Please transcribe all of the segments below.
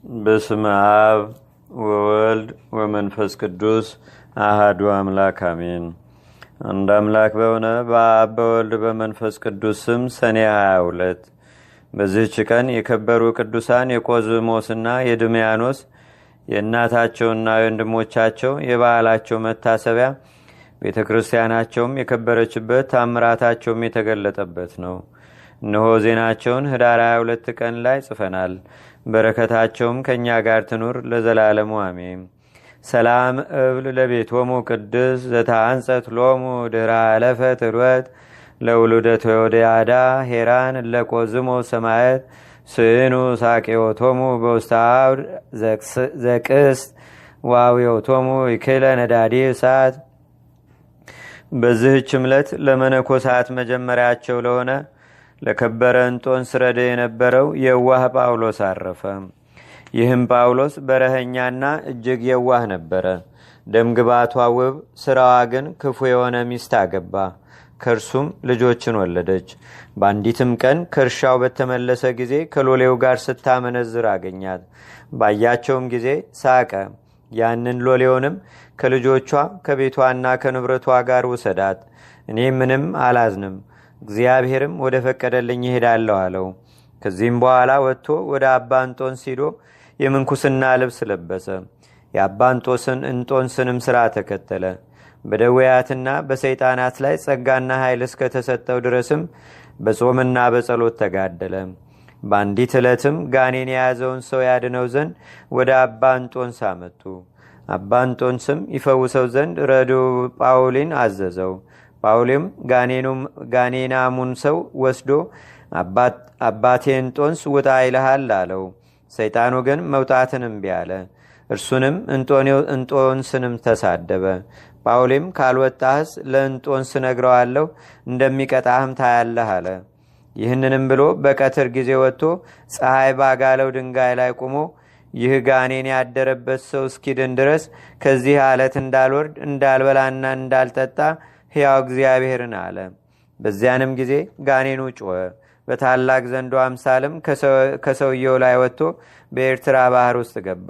በስመ አብ ወወልድ ወመንፈስ ቅዱስ አሃዱ አምላክ አሜን። አንድ አምላክ በሆነ በአብ በወልድ በመንፈስ ቅዱስ ስም ሰኔ 22 በዚህች ቀን የከበሩ ቅዱሳን የቆዝሞስና የድምያኖስ የእናታቸውና የወንድሞቻቸው የበዓላቸው መታሰቢያ፣ ቤተ ክርስቲያናቸውም የከበረችበት ታምራታቸውም የተገለጠበት ነው። እነሆ ዜናቸውን ህዳር 22 ቀን ላይ ጽፈናል። በረከታቸውም ከእኛ ጋር ትኑር ለዘላለሙ አሜን። ሰላም እብል ለቤቶሙ ቅድስ ዘታንጸት ሎሙ ድህራ አለፈ ትርወት ለውሉደ ተወዲያዳ ሄራን ለቆዝሞ ሰማየት ስእኑ ሳቄዎቶሙ በውስተ አውድ ዘቅስት ዋዊዮቶሙ ይክለ ነዳዲ እሳት። በዚህች ዕለት ለመነኮሳት መጀመሪያቸው ለሆነ ለከበረ እንጦንስ ረድ የነበረው የዋህ ጳውሎስ አረፈ። ይህም ጳውሎስ በረኸኛና እጅግ የዋህ ነበረ። ደምግባቷ ውብ፣ ስራዋ ግን ክፉ የሆነ ሚስት አገባ። ከእርሱም ልጆችን ወለደች። በአንዲትም ቀን ከእርሻው በተመለሰ ጊዜ ከሎሌው ጋር ስታመነዝር አገኛት። ባያቸውም ጊዜ ሳቀ። ያንን ሎሌውንም ከልጆቿ ከቤቷና ከንብረቷ ጋር ውሰዳት፣ እኔ ምንም አላዝንም፣ እግዚአብሔርም ወደ ፈቀደልኝ ይሄዳለሁ አለው። ከዚህም በኋላ ወጥቶ ወደ አባ እንጦንስ ሂዶ የምንኩስና ልብስ ለበሰ። የአባ እንጦንስንም ሥራ ተከተለ። በደዌያትና በሰይጣናት ላይ ጸጋና ኃይል እስከተሰጠው ድረስም በጾምና በጸሎት ተጋደለ። በአንዲት ዕለትም ጋኔን የያዘውን ሰው ያድነው ዘንድ ወደ አባ እንጦንስ አመጡ። አባ እንጦንስም ይፈውሰው ዘንድ ረዱ ጳውሊን አዘዘው። ጳውሊም ጋኔናሙን ሰው ወስዶ አባቴ እንጦንስ ውጣ ይልሃል አለው። ሰይጣኑ ግን መውጣትን እምቢ አለ። እርሱንም እንጦንስንም ተሳደበ። ጳውሊም ካልወጣህስ ለእንጦንስ ነግረዋለሁ፣ እንደሚቀጣህም ታያለህ አለ። ይህንንም ብሎ በቀትር ጊዜ ወጥቶ ፀሐይ ባጋለው ድንጋይ ላይ ቆሞ ይህ ጋኔን ያደረበት ሰው እስኪድን ድረስ ከዚህ አለት እንዳልወርድ እንዳልበላና እንዳልጠጣ ሕያው እግዚአብሔርን አለ። በዚያንም ጊዜ ጋኔኑ ጮኸ። በታላቅ ዘንዶ አምሳልም ከሰውየው ላይ ወጥቶ በኤርትራ ባህር ውስጥ ገባ።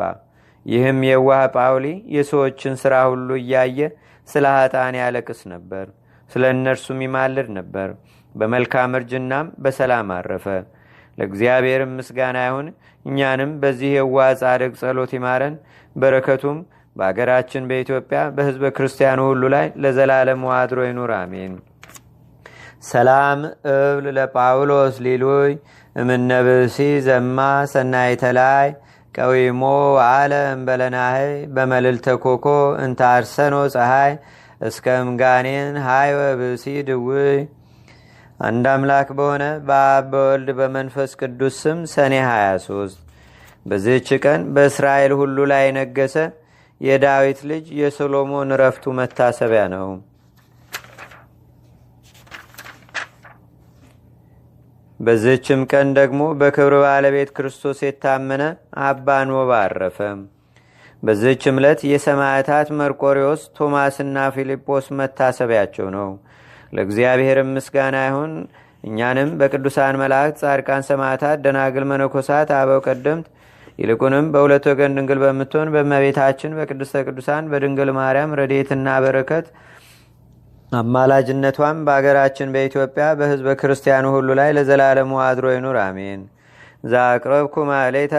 ይህም የዋህ ጳውሊ የሰዎችን ሥራ ሁሉ እያየ ስለ ኃጣን ያለቅስ ነበር፣ ስለ እነርሱም ይማልድ ነበር። በመልካም እርጅናም በሰላም አረፈ። ለእግዚአብሔርም ምስጋና ይሁን። እኛንም በዚህ የዋህ ጻድቅ ጸሎት ይማረን። በረከቱም በአገራችን በኢትዮጵያ በሕዝበ ክርስቲያኑ ሁሉ ላይ ለዘላለሙ አድሮ ይኑር፣ አሜን። ሰላም እብል ለጳውሎስ ሊሉይ እምነብሲ ዘማ ሰናይተላይ ቀዊሞ አለ እምበለናህይ በመልልተ ኮኮ እንታርሰኖ ፀሐይ እስከ እምጋኔን ሃይወ ብእሲ ድውይ። አንድ አምላክ በሆነ በአብ በወልድ በመንፈስ ቅዱስ ስም ሰኔ 23 በዚህች ቀን በእስራኤል ሁሉ ላይ የነገሰ የዳዊት ልጅ የሶሎሞን ረፍቱ መታሰቢያ ነው። በዚህችም ቀን ደግሞ በክብር ባለቤት ክርስቶስ የታመነ አባ ኖባ አረፈ። በዚህችም ዕለት የሰማዕታት መርቆሪዎስ፣ ቶማስና ፊልጶስ መታሰቢያቸው ነው። ለእግዚአብሔርም ምስጋና ይሁን። እኛንም በቅዱሳን መላእክት፣ ጻድቃን፣ ሰማዕታት፣ ደናግል፣ መነኮሳት፣ አበው ቀደምት ይልቁንም በሁለት ወገን ድንግል በምትሆን በእመቤታችን በቅድስተ ቅዱሳን በድንግል ማርያም ረድኤትና በረከት አማላጅነቷም በአገራችን በኢትዮጵያ በሕዝበ ክርስቲያኑ ሁሉ ላይ ለዘላለሙ አድሮ ይኑር፣ አሜን። ዛቅረብኩ ማሌታ